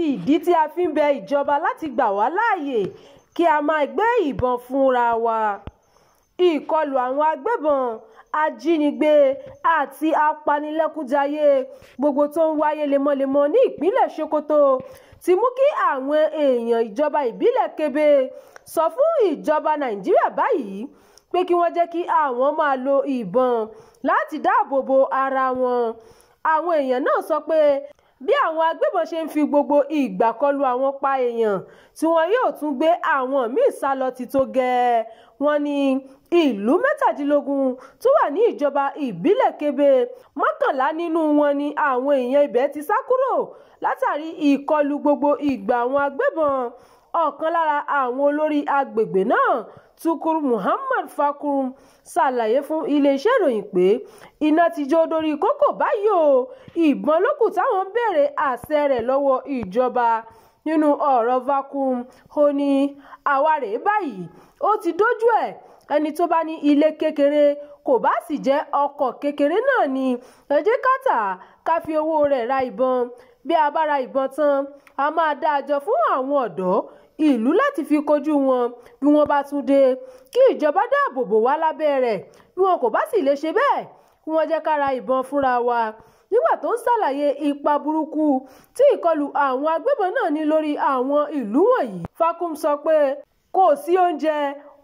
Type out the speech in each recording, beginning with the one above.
ìdí tí a fi ń bẹ ìjọba láti gbà wá láàyè kí a máa gbé ìbọn fúnra wa. Ìkọlù àwọn agbébọn, ajínigbé àti apanilẹ́kúnjayé gbogbo tó ń wáyé lemọ́lemọ́ ní ìpínlẹ̀ Sokoto ti mú kí àwọn èèyàn ìjọba ìbílẹ̀ Kebè sọ fún ìjọba Nàìjíríà báyìí pé kí wọ́n jẹ́ kí àwọn máa lo ìbọn láti dáàbò bo ara wọn. Àwọn èèyàn náà sọ pé bí àwọn agbébọn ṣe ń fi gbogbo ìgbà kọlu àwọn pa èèyàn tí wọn yóò tún gbé àwọn míín sá lọ ti tó gẹ́ẹ́. Wọ́n ní ìlú 17 tó wà ní ìjọba ìbílẹ̀ Kebè, 11 nínú wọn ni àwọn èèyàn ibẹ̀ ti sá kúrò látàrí ìkọlù gbogbo ìgbà àwọn agbébọn. Ọ̀kan lára àwọn olórí agbègbè náà, Tukur Muhammad Fakum, ṣàlàyé fún iléeṣẹ́ ìròyìn pé iná ti jó dórí kókó báyìí o, ìbọn ló kù táwọn ń béèrè àṣẹ rẹ̀ lọ́wọ́ ìjọba. Nínú ọ̀rọ̀ Vakum, ó ní àwa rèé báyìí, ó ti dójú ẹ̀, ẹni tó bá ní ilé kékeré kò bá sì jẹ́ ọkọ̀ kékeré náà ni ẹ jẹ́ ká tà á ká fi owó rẹ̀ ra ìbọn. Bí a bá ra ìbọn tán, a máa dá a jọ fún àwọn ọ̀dọ́ ìlú láti fi kojú wọn bí wọ́n bá tún dé, kí ìjọba dáàbò bò wá lábẹ́ rẹ̀. Bí wọn kò bá sì lè ṣe bẹ́ẹ̀, kí wọ́n jẹ́ ká ra ìbọn fúnra wa. Nígbà tó ń ṣàlàyé ipa burúkú tí ìkọlù àwọn agbébọn náà ní lórí àwọn ìlú wọ̀nyí, Fakum sọ pé kò sí oúnjẹ,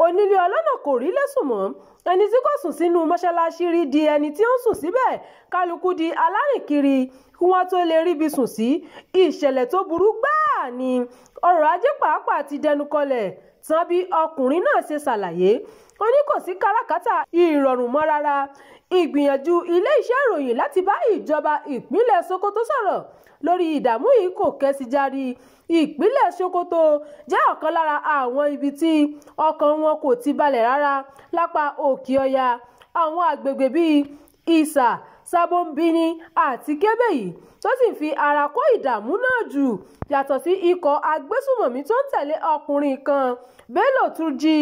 onílé ọlọ́nà kò rí lẹ́sùn mọ́, ẹni tí kò sùn sínú mọ́ṣáláṣí rí di ẹni tí ó ń sùn síbẹ̀, kálukú di alárìnkiri kí wọ́n tó lè ríbi sùn sí. Ìṣẹ̀lẹ̀ tó burú gbáà ni, ọrọ̀ ajé pàápàá ti dẹnu kọlẹ̀ tán bí ọkùnrin náà ṣe ṣàlàyé. Ó ní kò sí káràkátà ìrọ̀rùn mọ́ rárá. Ìgbìyànjú ilé-iṣẹ́ ìròyìn láti bá ìjọba ìpínlẹ̀ Sokoto sọ̀rọ̀ lórí ìdààmú yìí kò kẹ́sí járí. Ìpínlẹ̀ Sokoto jẹ́ ọ̀kan lára àwọn ibi tí ọkàn wọn kò ti balẹ̀ rárá lápá òkè ọya. Àwọn àgbègbè bíi Ìsà, Sábóńbíní àti Kébè yìí tó sì ń fi ara kó ìdààmú náà jù, yàtọ̀ sí ikọ̀ agbésùmọ̀mí tó ń tẹ̀lé ọkùnrin kan Bello Turji.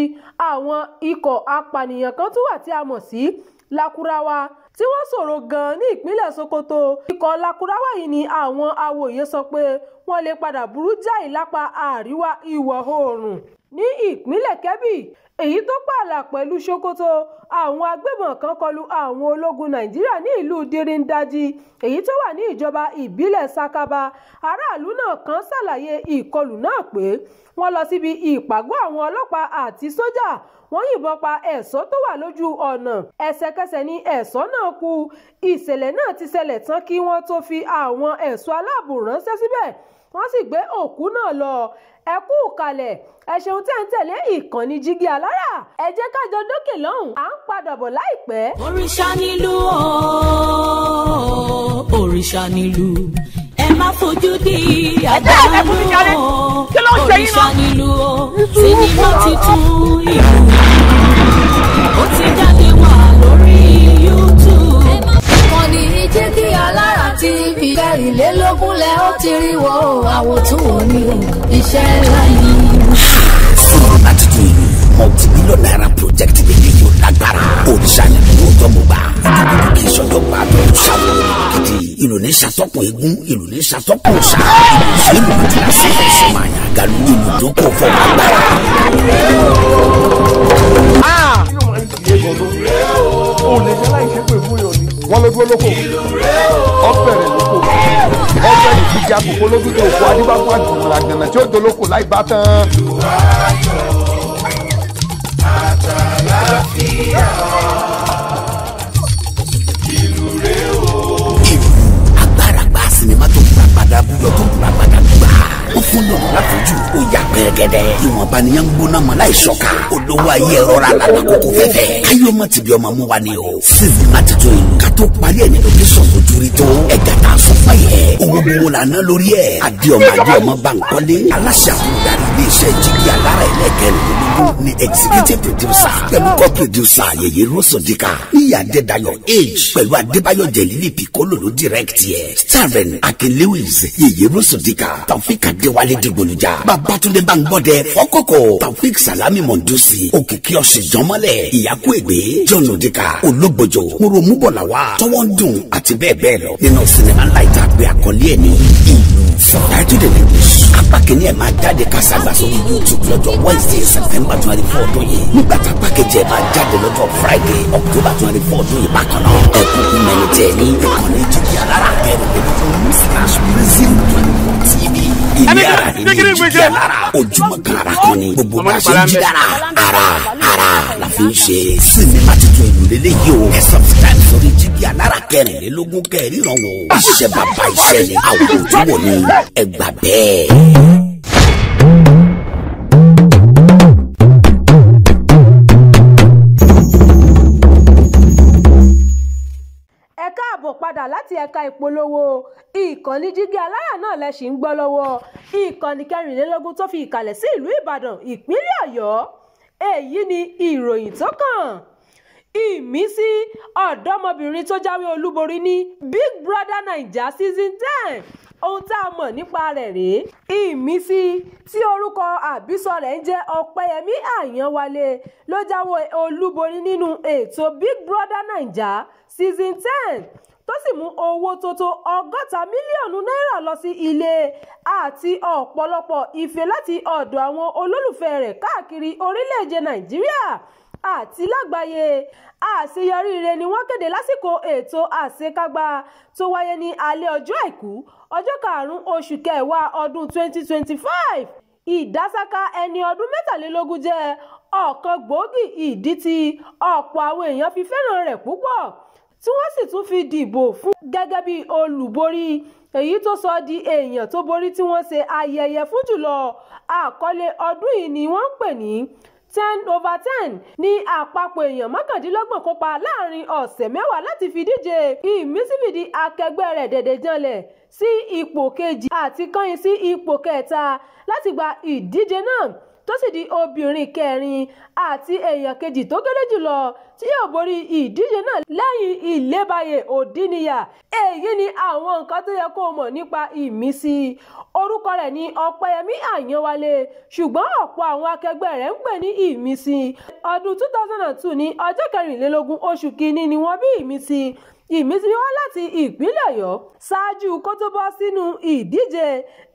Àwọn ikọ̀ apànìyàn kan tún wà tí a mọ̀ sí Lakurawa tí wọ́n sọ̀rọ̀ gan-an ní ìpínlẹ̀ Sokoto. Ikọ̀ Lakurawa yìí ni àwọn awòye sọ pé wọ́n lè padà burú jáì lápá àríwá ìwọ̀ oòrùn ní ìpínlẹ̀ Kebbi, èyí tó pààlà pẹ̀lú Sokoto. Àwọn agbébọn kan kọlu àwọn ológun Nàìjíríà ní ìlú Dirindaji, èyí tó wà ní ìjọba ìbílẹ̀ Sakaba. Aráàlú náà kan ṣàlàyé ìkọlù náà pé wọ́n lọ síbi ìpàgọ́ àwọn ọlọ́pàá àti sójà, wọ́n yìnbọn pa ẹ̀ṣọ́ tó wà lójú ọ̀nà. Ẹsẹ̀kẹsẹ̀ ni ẹ̀ṣọ́ náà kú. Ìṣẹ̀lẹ̀ náà ti ṣẹlẹ̀ tán kí wọ́n tó fi àwọn ẹ̀ṣọ́ aláàbò ránṣẹ́ síbẹ̀, wọ́n sì gbé òkú náà lọ. Ẹ kú kalẹ̀, ẹ ṣeun tẹ́ ń tẹ̀lé ìkànnì Jígí Alára. Ẹ jẹ́ ká jọ dókè lọ́hùn, à ń padà bọ̀ láìpẹ́. Òrìṣà nílùú o, òrìṣà nílùú, ẹ má fojú di àdánù o. Òrìṣà nílùú o, sinimá titun ìlú, ó ti jáde wá lórí YouTube. Ìkànnì Jígí Alára TV 24 lẹ ó ti rí wo àwòtún òní iṣẹ́ ńlá ni. Sinimá titun ìlú multi-billion naira project lè yóò lágbára. Òrìṣà nílùú ọjọ́ mo gbà. Gidigidi kì í sọjọ́ gbà tó ń ṣàwọ̀ gidi. Ìlú ní ṣàtọ́kùn eégún, ìlú ní ṣàtọ́kùn ṣá. Ìlú ti la sí fẹsẹ̀ máa yàn galu. Ìlú tó kò fọ agbára. Wọ́n ló dúró lóko, ọ̀bẹ̀rẹ̀ lóko, ọ̀bẹ̀rẹ̀ ìdíje àkókò lójú tó kó adébáfún àgànà tí ó dolóko láì bá tán. Ìlú agbára gba sinimá tó gbàgbàdà búyọ tó gbàgbàdà gbà. Ó fún lọ́nà láfojú, ó yà pẹ́rẹ́gẹ́dẹ́. Ìwọ̀nba ni yẹn ń gbóná mọ́ láì ṣọ́ka. Olówó ayé rọra lànà kókó fẹ́fẹ́. Káyọ̀ mọ̀ tìbí ọmọ mú wa ni o. Sinimá titun ìlú ká tó parí ẹ̀ ní location ojú rí tó. Ẹ̀gá tá a sọ fáyẹ̀. Owó gbowó la ná lórí ẹ̀. Adéọmọ Adéọmọ Bankole. Aláṣẹ àtúndarí ilé-iṣẹ́ Jígí Alára ẹlẹ́kẹ̀rìnlélógún ni executive producer pẹ̀lú co-producer Yèyé Rọ́sọ̀díkà. Níyà Adédayọ̀ Age pẹ̀lú Adébáyọ̀ Jẹ̀lílì Piccolo ló direct yẹ. Starring Akin Lewis, Yèyé Rọ́sọ̀díkà, Taofik Adéwálé Dìgbòlùjà, Babátúndé Báńgbọ́dẹ, Fọ́kọ̀kọ̀, Taofik Salami Mọ̀ndúsì, Òkìkí Ọ̀ṣìjọ́mọ́lẹ̀, Ìyákú Ègbé, John Odika, Ológbòjò, Mòròmúbọ̀làwà, Tọwọ́ndùn àti bẹ́ẹ̀ bẹ́ẹ̀ lọ. Nínú sinimá ńlá ìtàgbé àkọlé ẹ̀ ní ìlú. Subtitled in English. Apá kìíní ẹ̀ máa jáde kásàgbà sórí YouTube lọ́jọ́ Wednesday, September 24 ọdún yìí, nígbà tá apá kejì ẹ̀ máa jáde lọ́jọ́ Friday, October 24 ọdún yìí bákan náà. Ẹ kúkú mẹ́ni tẹ̀ ní ìkànnì Jígí Alára 24/Prism 24 TV. Ilé ara ní Jígí Alára, ojúmọ́ kan ara kan ní gbogbo bá ṣe ń jí dára, ara ara la fi ń ṣe. Sinimá titun ìlú lélẹ́yìí o. Ẹ subscribe sórí Jígí Alára 24 kẹrìnrán o. Iṣẹ́ bàbá iṣẹ́ ni, àwọn ojú wò ni, ẹ gbà bẹ́ẹ̀. Ẹ káàbọ̀ padà láti ẹ̀ka ìpolówó. Ìkànnì Jígí Alára náà lẹ ṣì ń gbọ́ lọ́wọ́, ìkànnì 24 tó fi ìkàlẹ̀ sí ìlú Ìbàdàn, ìpínlẹ̀ Ọ̀yọ́. Èyí ni ìròyìn tó kàn. Ìmísí, ọ̀dọ́mọbìnrin tó jáwé olúborí ní Big Brother Naija season 10, ohun tá a mọ̀ nípa rẹ̀ rèé. Ìmísí, tí orúkọ àbísọ rẹ̀ ń jẹ́ Ọpẹ́yẹmí Àyànwálé, ló jáwé olúborí nínú ètò Big Brother Naija season 10, tó sì mú owó tó tó 60 mílíọ̀nù náírà lọ sí ilé àti ọ̀pọ̀lọpọ̀ ife láti ọ̀dọ̀ àwọn olólùfẹ́ rẹ̀ káàkiri orílẹ̀-èdè Nàìjíríà àti lágbàáyé. Àṣeyọrí rẹ̀ ni wọ́n kéde lásìkò ètò àṣekágbá tó wáyé ní alẹ́ ọjọ́ Àìkú, ọjọ́ 5 oṣù kẹwàá ọdún 2025. Ìdásáká, ẹni ọdún 23, jẹ́ ọ̀kan gbòógì ìdí tí ọ̀pọ̀ àwọn èèyàn fi fẹ́ràn rẹ̀ púpọ̀, tí wọ́n sì tún fi dìbò fún gẹ́gẹ́ bí olúborí, èyí tó sọ ọ́ di èèyàn tó borí tí wọ́n ṣe ayẹyẹ fún jùlọ. Àkọlé ọdún yìí ni wọ́n ń pè ní 10 over 10. Ní àpapọ̀ èèyàn 29 kópa láàrin ọ̀sẹ̀ 10 láti fi díje. Ìmísí fìdí akẹgbẹ́ rẹ̀ Dẹ̀dẹ̀ janlẹ̀ sí ipò kejì àti Kányìn sí ipò kẹta láti gba ìdíje náà, tó sì di obìnrin kẹrin àti èèyàn kejì tó kéré jùlọ tí yóò borí ìdíje náà lẹ́yìn Ìlébàyè Òdìníyà. Èyí ni àwọn nǹkan tó yẹ kó o mọ̀ nípa Ìmísí. Orúkọ rẹ̀ ní Ọpẹ́yẹmí Àyànwálé, ṣùgbọ́n ọ̀pọ̀ àwọn akẹgbẹ́ rẹ̀ ń pè ní Ìmísí. Ọdún 2002 ní ọjọ́ 24 oṣù kínní ni wọ́n bí Ìmísí. Ìmísí wá láti ìpínlẹ̀ Ọ̀yọ́. Ṣáájú kó tó bọ́ sínú ìdíje,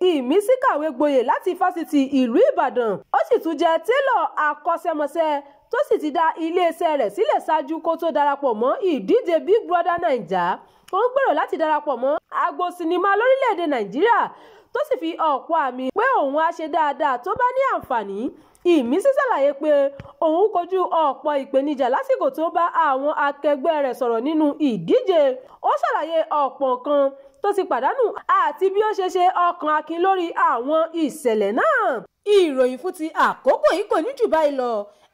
Ìmísí kàwé gboyè láti Fásitì ìlú Ìbàdàn. Ó sì tún jẹ́ télọ̀ akọ́ṣẹ́mọṣẹ́ tó sì ti dá iléeṣẹ́ rẹ̀ sílẹ̀ ṣáájú kó tó darapọ̀ mọ́ ìdíje Big Brother Naija. Ó ń gbèrò láti darapọ̀ mọ́ agbo sinimá lórílẹ̀‐èdè Nàìjíríà, tó sì fi ọ̀pọ̀ àmì pé òun á ṣe dáadáa tó bá ní àǹfààní. Ìmísí ṣàlàyé pé òun kojú ọ̀pọ̀ ìpèníjà lásìkò tó bá àwọn akẹgbẹ́ rẹ̀ sọ̀rọ̀ nínú ìdíje. Ó ṣàlàyé ọ̀pọ̀ nǹkan tó ti pàdánù àti bí ó ṣe ṣe ọkàn akin lórí àwọn ìṣẹ̀lẹ̀ náà. Ìròyìn fún ti àkókò yìí kò ní jù báyìí lọ.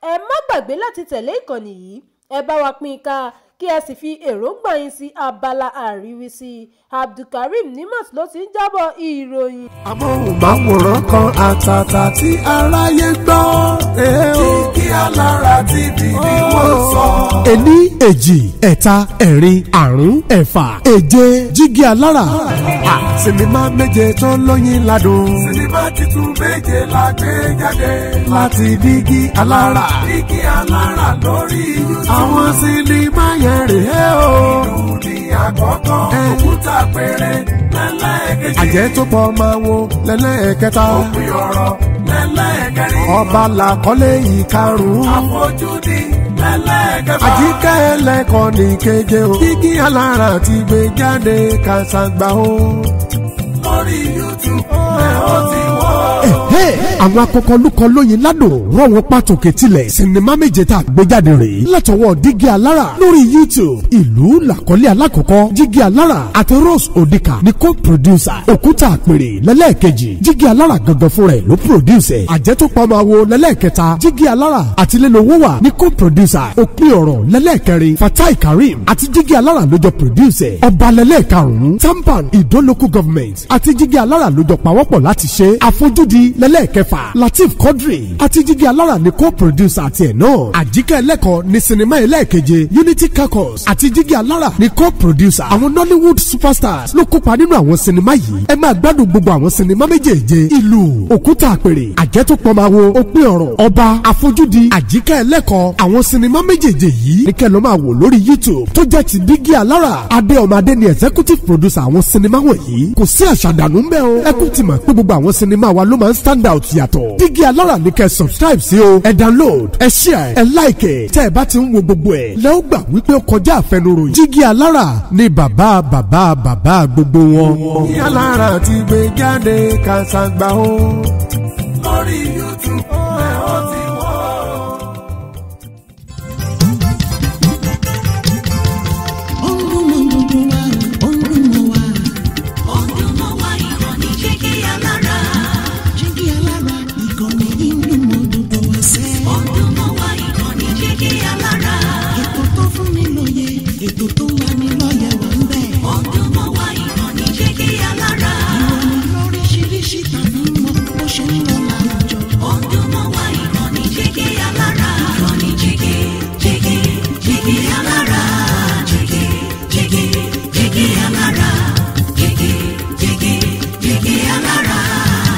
Ẹ má gbàgbé láti tẹ̀lé ìkànnì yìí, ẹ bá wa pín in ká, kí ẹ sì fi èròǹgbà yín sí abala àríwísí. Abdulkareem Nimat ló ti ń jábọ̀ ìròyìn. Amóhùnmáwòrán kan àtàtà tí aráyé gbọ́. Jígí Alára TV ni wọ́n sọ. Ení, èjì, ẹ̀ta, ẹ̀rin, àrún, ẹ̀fà, èje, Jígí Alára. Sinimá méje tó lóyin ládùn. Sinimá titun méje la gbé jáde. Láti Dígí Alára. Dígí Alára lórí YouTube. Àwọn sinimá yẹn rèé o. Ìlú ní àkọ́kọ́. Òkúta péré lẹ́lẹ́kejì. Àjẹ́ tó pọ̀ máa wo lẹ́lẹ́kẹta. Òpin ọ̀rọ̀ lẹ́lẹ́kẹrin. Ọba làkọ́lé ìkarùn-ún. Àfojúdi lẹ́lẹ́kẹfà. Àjíkẹ́ ẹlẹ́kọ̀ọ́ ní keje o. Jígí Alára ti gbé jáde kàṣàgbà o. Lórí YouTube ẹ̀ ó ti wọ́. Àwọn akọkọlùkọ lóyin ládùn rọ̀wọ́n pàtòkè tilẹ̀. Sinimá méje tá a gbé jáde rèé látọwọ́ Dígí Alára lórí YouTube. Ìlú làkọ́lé alákọ̀ọ́kọ́. Jígí Alára àti Rose Odika ní co-producer. Òkúta Àpèrè lẹ́lẹ́ẹ̀kejì. Jígí Alára gangan fúnra ẹ̀ ló produce ẹ̀. Àjẹtòpọ̀ máa wo lẹ́lẹ́ẹ̀kẹta. Jígí Alára àti Lélowó wà ní co-producer. Òpin ọ̀rọ̀ lẹ́lẹ́ẹ̀kẹrin. Fatai Karim àti Jígí Alára ló jọ produce ẹ̀. Ọba lẹ́lẹ́ẹ̀karùn-ún. Tampan, Ìdó Local Government àti Jígí Alára ló jọ pawọ́pọ̀ láti ṣe. Àfojúdi lẹ́lẹ́ẹ̀kẹfà. ẹlẹ́ẹ̀kẹfà. Lateef Quadri àti Jígí Alára ní co-producer àti ẹ̀ náà. Àjíkẹ́ Ẹlẹ́kọ̀ọ́ ní sinimá ẹlẹ́ẹ̀keje. Unity Caucus àti Jígí Alára ní co-producer. Àwọn Nollywood superstars ló kópa nínú àwọn sinimá yìí. Ẹ máa gbádùn gbogbo àwọn sinimá méjèèje. Ìlú, Òkúta Àpèrè, Àjẹtòpọ̀máwo, Òpin Ọ̀rọ̀, Ọba, Àfojúdi, Àjíkẹ́ Ẹlẹ́kọ̀ọ́. Àwọn sinimá méjèèje yìí ní kẹ́ lọ máa wò lórí YouTube tó jẹ́ ti Dígí Alára. Adé Ọmọadé ni executive producer àwọn sinimá wọ̀nyí. Kò sí àṣàdànù ńbẹ̀ o. Ẹ kú ti mọ̀ pé gbogbo àwọn sinimá wa ló máa ń stand out yàtọ̀. Dígí Alára ní kẹ́ subscribe sí o. Ẹ download, ẹ share, ẹ like. Tẹ́ ẹ bá ti ń wo gbogbo ẹ̀ lẹ́ ó gbà wípé ó kọjá àfẹnuròyìn. Dígí Alára ni bàbá bàbá bàbá gbogbo wọn. Dígí Alára ti gbé jáde kàṣàgbà o. Lórí YouTube ẹ̀ ó ti wọ́. Ó ń dún mọ́ gbogbo wa, ó ń dún mọ́ wa. Ó ń dún mọ́ wa, ìkànnì Jígí Alára. Jígí Alára, ìkànnì yìí ń dún mọ́ gbogbo wa sẹ́. Ó ń dún mọ́ wa, ìkànnì Jígí Alára. Ètò tó fún ni lóye, ètò tó lani lọ́yẹ̀ wà ń bẹ̀. Ó ń dún mọ́ wa, ìkànnì Jígí Alára. Ìròyìn lóríṣiríṣi tàbí mọ́ bó ṣe ń lọ láwùjọ. Ó ń dún mọ́ wa, ìkànnì Jígí Alára. Ìkànnì Jígí, Jígí, Jígí Alára. Jígí, Jígí, Jígí Alára. Jígí, Jígí, Jígí Alára.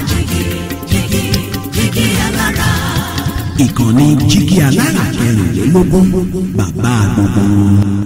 Jígí, Jígí, Jígí Alára. Ìkànnì Jígí Alára 24, bàbá gbogbo wọn.